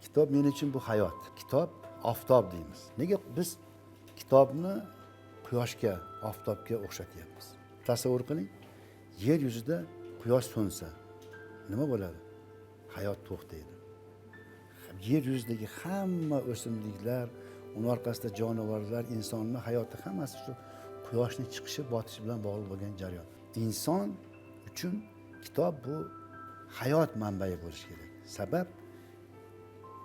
Kitob men uchun bu hayot. Kitob oftob deymiz. Nega biz kitobni quyoshga, oftobga o'xshatyapmiz? Tasavvur qiling, yer yuzida quyosh so'nsa nima bo'ladi? Hayot to'xtaydi. Yer yuzidagi hamma o'simliklar, uni orqasida jonivorlar, insonni hayoti hammasi shu quyoshning chiqishi, botishi bilan bog'liq bo'lgan jarayon. Inson uchun kitob bu hayot manbai bo'lishi kerak. Sabab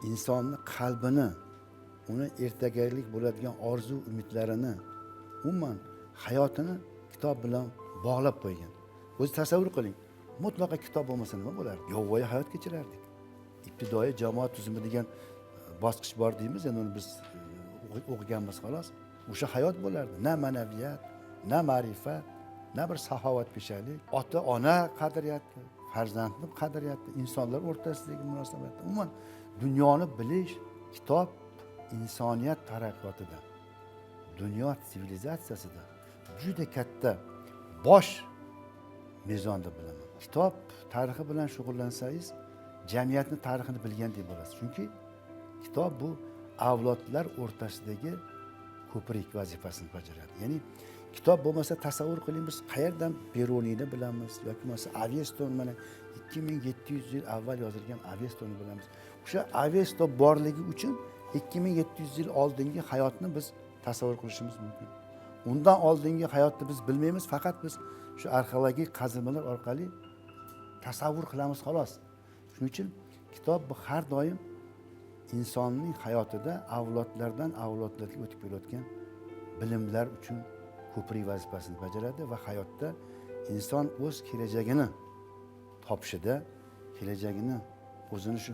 insonni qalbini, uni ertagalik bo'ladigan orzu umidlarini, umuman hayotini kitob bilan bog'lab qo'ygan. O'zi tasavvur qiling, mutlaqo kitob bo'lmasa nima bo'lardi? Yovvoyi hayot kechirardik. Ibtidoiy jamoat tuzumi degan bosqich bor deymiz, endi uni biz o'qiganmiz xolos. O'sha hayot bo'lardi. Na ma'naviyat, na ma'rifat, na bir saxovatpeshalik, ota-ona qadriyati, farzandni qadriyati, insonlar o'rtasidagi munosabat, umuman dunyoni bilish, kitob insoniyat taraqqiyotida, dunyo sivilizatsiyasida juda katta bosh mezon deb bilaman. Kitob tarixi bilan shug'ullansangiz, jamiyatni tarixini bilgandek bo'lasiz. Chunki kitob bu avlodlar o'rtasidagi ko'prik vazifasini bajaradi. Ya'ni kitob bo'lmasa tasavvur qiling, biz qayerdan Beruniyni bilamiz yoki bo'lmasa Avestoni, mana 2700 yil avval yozilgan Avestoni bilamiz. O'sha Avesto borligi uchun 2700 yil oldingi hayotni biz tasavvur qilishimiz mumkin. Undan oldingi hayotni biz bilmaymiz, faqat biz shu arxeologik qazilmalar orqali tasavvur qilamiz xolos. Shuning uchun kitob bu har doim insonning hayotida avlodlardan avlodlarga o'tib kelayotgan bilimlar uchun ko'prik vazifasini bajaradi va hayotda inson o'z kelajagini topishida, kelajagini, o'zini shu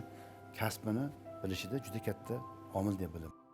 kasbini bilishida juda katta omil deb bilaman.